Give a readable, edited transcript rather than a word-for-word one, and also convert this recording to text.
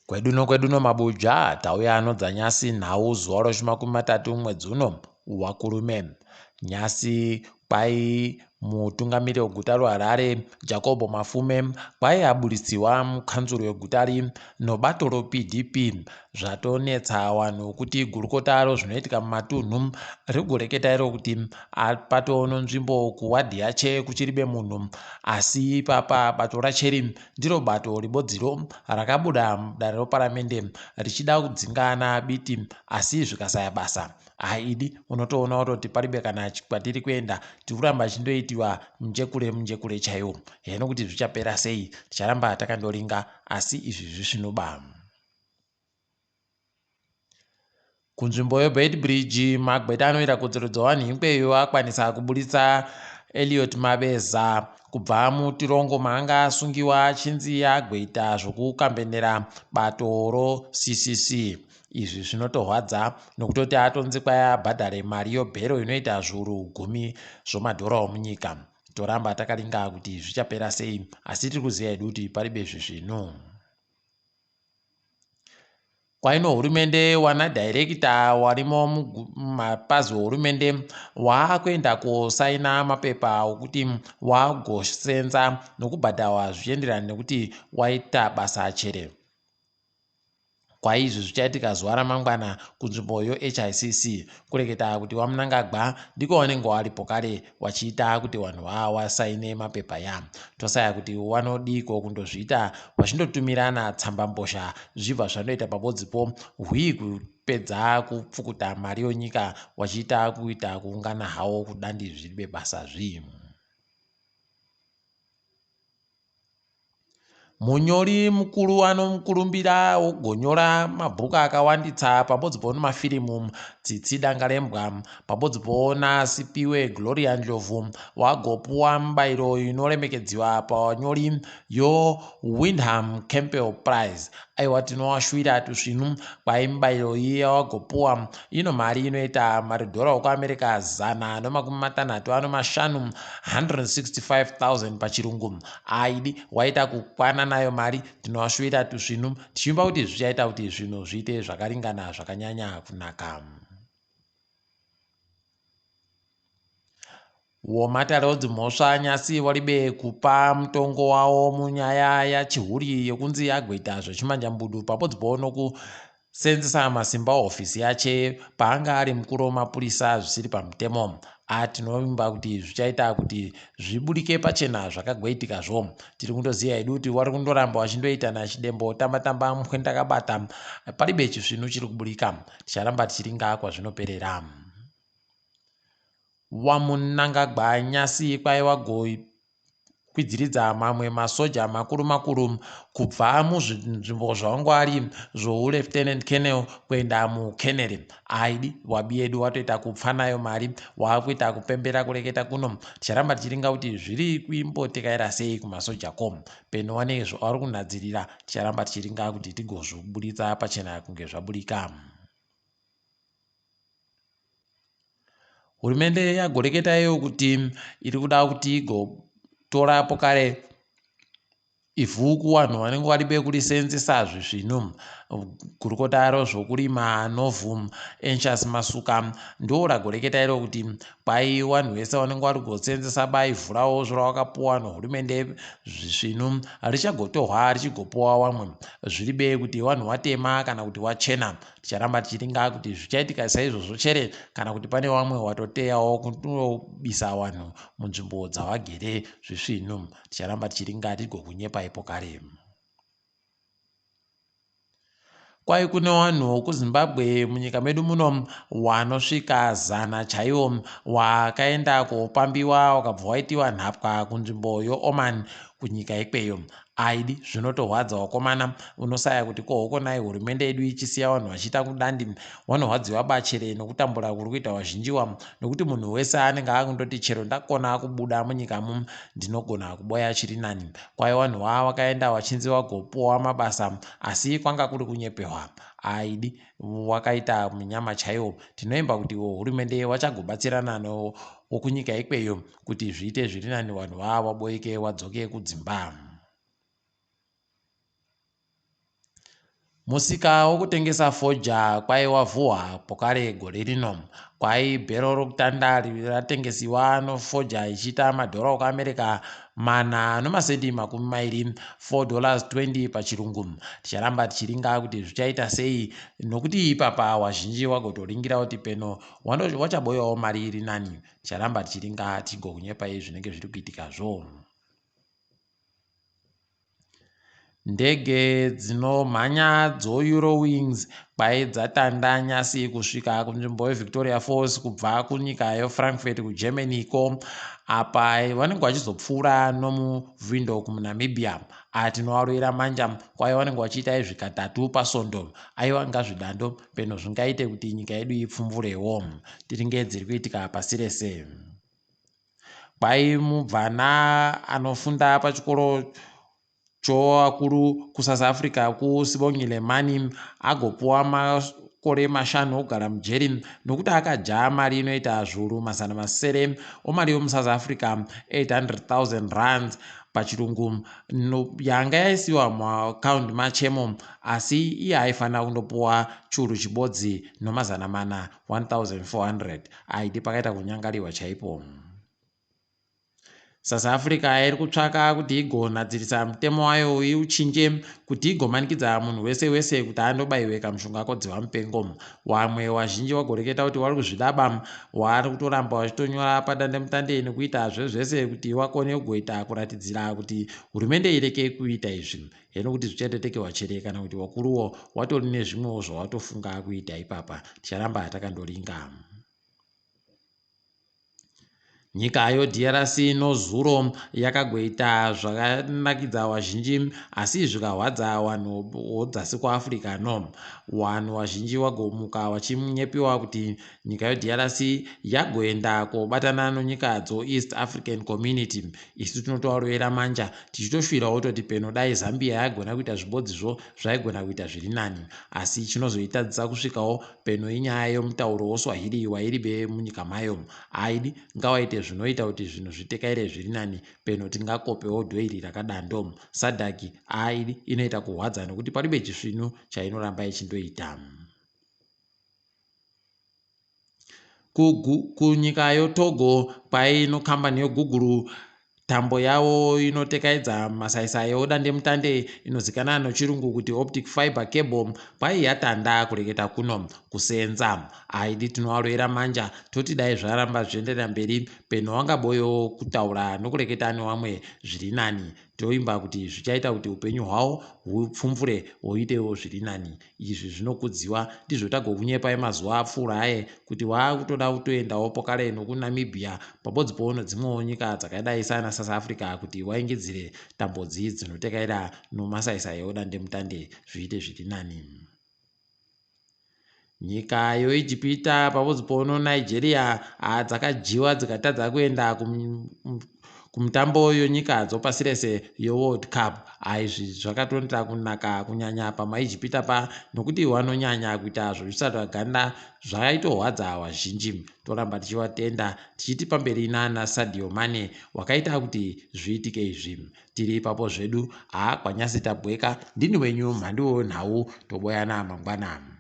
Kweduno kweduno mabuja tauya anodza nyasi nhau zuva rochimakumi matatu mwedzi uno waKurume. Nyasi kwai mutungamiri weguta roHarare Jacob Mafume kwai aburitsiwa mukanzuru yegutari nobato roPDP zvatonetsa wanhu kuti gurukota rozvinoitika mumatunhu rigoreketa iro kuti patono nzvimbo kuwadhi yache kuchiribe munhu asi ipapa bato racheri ndiro bato ribodziro rakabuda mudare reparamende richida kudzinga ana Biti asi zvikasaya basa. Haidi unotoona kutoti paribe kana kwatiri kuenda tiri kuramba chindoitiwa munjekure munjekure chaiwo. Heno kuti zvichapera sei ticharamba takandoringa asi izvi zvisvinoba. Kunzvimbo yeBeitbridge, magweta anoita kodzero dzevanhu ikweyo akwanisa kuburitsa Elliot Mabeza kubva mutirongo maanga asungiwa achinzi agoita zvokukambenera bato roCCC. Izvi zvinotorwadza nokutoti atonzi kwai abhadhare mari yobhero inoita zviuru gumi zvomadhora omunyika. Toramba takaringa kuti zvichapera sei asi tiri kuziva hedu kuti paribe zvisvinu. Kwaino hurumende wana dhairekita warimo mumapazi ohurumende waakuenda kosaina mapepa okuti wagosenza nokubhadhawa zvichienderana nekuti waita basa chere. Kwaizvi zvichaitika zuva ramangwana kunzvimbo yoHICC kureketa kuti waMnangagwa ndiko wanenge waripo kare wachiita kuti wanhu wasaine mapepa ya tosaya kuti wanodiiko kundozviita wachindotumirana tsambambozha zvibva zvandoita pabodzipo hwii kupedza kupfukuta mari yonyika wachiita kuita kuungana hawo kudandi zviribe basa zvii. Munyori mukuru anomukurumbira wogonyora mabhuku akawanditsa pabodzipo nemafirimu Tsitsi Dangarembwa pabodzipo naSipiwe Gloria Ndlovu wagopuwa mibairo inoremekedziwa pavanyori yoWindham Campbell Prize. Aiwa tinowashuwira tusvinu kwai mibairo iyi yawagopuwa ino mari inoita maridhora okuAmerica 165 165,000 pachirungu. Aidi waita kukwana nayo mari tinowashuwira tusvinu tichivimba kuti zvichaita kuti zvinhu zviite zvakaringana zvakanyanya kunaka. Womatare odzimhosva Nyasi waribe kupa mutongo wawo munyaya yaChihuri yekunzi agoita zvechimanjambudu pabodzipo nokusenzesa masimba ohofisi yache paanga ari mukuru wemapurisa zvisiri pamutemo. A Tinovimba kuti zvichaita kuti zviburike pachena zvakagoitikazvo. Tiri kundoziva hedu kuti wari kundoramba wachindoita nachidembo tamba tamba mbwendakabata paribe chisvinu chiri kuburika. Ticharamba tichiringa kwazvinoperera. WaMunangagwa nyasi kwaiva kwidziridza mamwe masoja makuru makuru kubva muzvinzvimbo zvawangwari zvohulieutenant colonel kuenda mukeneri aidi wabi yedu watoita kupfa nayo mari waakuita kupembera kureketa kuno ticharamba tichiringa kuti zviri kuimbotekaira sei kumasoja ko peno wane zvavari kunhadzirira ticharamba tichiringa kuti tigozviburitsa pachena kunge zvaburika. Hurumende yagoreketa iyo kuti iri kuda kuti igotora pokare ivhu kuvanhu vanenge vari bekurisenzesa zvisvinu. Gurukota rezvokurima novhu Anxious Masuka ndoragoreketa iro kuti kwai vanhu vese vanenge vari kusenzesa baivhu ravo zvavakapuwa nehurumende zvisvinu richagotorwa richigopuwa vamwe zviri be kuti vanhu vatema kana kuti wachena. Ticharamba tichiringa kuti zvichaitika saizvozvo chere kana kuti pane wamwe watoteyawo kunobisa wanhu munzvimbo dzawagere zvisvinu. Ticharamba tichiringa tigokunyepa ipo kare. Kwai kune wanhu kuZimbabwe munyika medu muno wanosvika zana chaiwo wakaenda kopambiwa wakabva waitiwa nhapwa kunzvimbo yoOman kunyika ikweyo. Aidi zvinotorwadza wakomana unosaya kuti ko hokonai hurumende yedu ichisiya vanhu vachiita kudandi wanorwadziwa bachere nokutambura kuri kuita wazhinjiwa nokuti munhu wese anenge akundoti chero ndakona kubuda munyikamo ndinogona kuboya chiri nani kwai wanhu wa wakaenda wachinzi wagopuwa mabasa asi kwanga kuri kunyepewa aidi wakaita munyama chaiwo tinoimba kuti hurumende wachagobatsirana nowokunyika ikweyo kuti zviite zviri nani vanhu vava vaboike wadzoke kudzimba. Musika wokutengesa fodya kwai wavhuhwa pokare gore rino. Kwai bhero rokutanda ratengesiwa nofodya ichiita madhora okuAmerica 4.20, $4.20 pachirungu. Ticharamba tichiringa kuti zvichaita sei nokuti ipapa wazhinji wagotoringira kuti peno wachaboyawo mari iri nani. Ticharamba tichiringa tigokunyepai zvinenge zviri kuitikazvo. Ndege dzinomhanya dzoEurowings kwai dzatanda nyasi kusvika kunzvimbo yeVictoria Falls kubva kunyika yeFrankfurt kuGermany ko apa vanenge vachizopfuura nomuWindhoek muNamibia. Tinovarovera manja kwai vanenge vachiita izvi katatu pasondo. Aiwa ngazvidando peno zvingaite kuti nyika yedu ipfumvurewo. Tiringe dziri kuitika pasi rese. Kwai mubvana anofunda pachikoro chovakuru kuSouth Africa kuSibongile Mani agopuwa makore 5 okugara mujeri nokuti akadya mari inoita 600,000 omari yomuSouth Africa 800,000 rands pachirungu yanga yaisiwa muakaundi machemo asi iye aifanira kundopuwa 1400 1400 aidi pakaita kunyangariwa chaipo. South Africa iri kutsvaka kuti igonadzirisa mutemo wayo iuchinje kuti igomanikidza munhu wese wese kuti andobaiwe kamushonga kodzihwa mupengo. Wamwe wazhinji wagoreketa kuti wari kuzvidaba wari kutoramba wachitonyora padandemutande nekuita zvezvese kuti wakone kugoita kuratidzira kuti hurumende ireke kuita izvi. Heno kuti zvichatetekewa chere kana kuti wakuruwo watori nezvimwewo zvawatofunga kuita ipapa. Ticharamba takandoringa. Nyika yoDRC nozuro yakagoita zvakanakidza wazhinji asi zvikahwadza wanhu wodzasi kuAfrica no. Wanhu wazhinji wagomuka wachinyepiwa kuti nyika yoDRC yagoenda kobatana nonyika dzoEast African Community. Isu tinotovarovera manja tichitoshuvirawo kutoti peno dai Zambia yagona kuita zvibodzizvo zvaigona kuita zviri nani. Asi chinozoitadzisa kusvikawo peno inyaya yomutauro woSwahili wairibe munyika mayo. Aidi ngawaite zvinoita kuti zvinhu zvitekaire zviri nani peno tingakopewo dhoiri rakadando. Sadhaki aidi inoita kuhwadza nokuti paribe chisvinu chainoramba ichindoita. Kunyika yoTogo kwaino kambani yoGoogle tambo yavo inotekaidza masaisai odandemutande inozikana nochirungu kuti optic fiber cable kwai yatanda kureketa kuno kusenza. Aidi tinovarovera manja toti dai zvaramba zvichienderera mberi peno wangaboyo kutaura nokureketa newamwe zviri nani. Toimba kuti zvichaita kuti upenyu hwavo hupfumvure huitewo zviri nani. Izvi zvinokudziwa ndizvo tagokunyepai mazuva apfuura aye kuti waakutoda kutoendawo pokare nokuNamibia pabodzipowo nedzimwewo nyika dzakadai saana South Africa kuti waingidzire tambodzi dzinotekaira nomasaisai odandemutande zviite zviri nani. Nyika yoIjipita pabodzipowo noNigeria dzakadyiwa dzikatadza kuenda kumutambo yonyika dzopasi rese yoWorld Cup. Izvi zvakatonda kunaka kunyanya pamaIjipita pa nokuti wanonyanya kuita zvokusatwa ganda zvaitohwadza wazhinji. Toramba tichiwatenda tichiti pamberi nana Sadio Mane wakaita kuti zviitike izvi. Tiri ipapo zvedu haa kwanyasi tabweka ndini wenyu mhanduwe wenhau toboyana mangwana.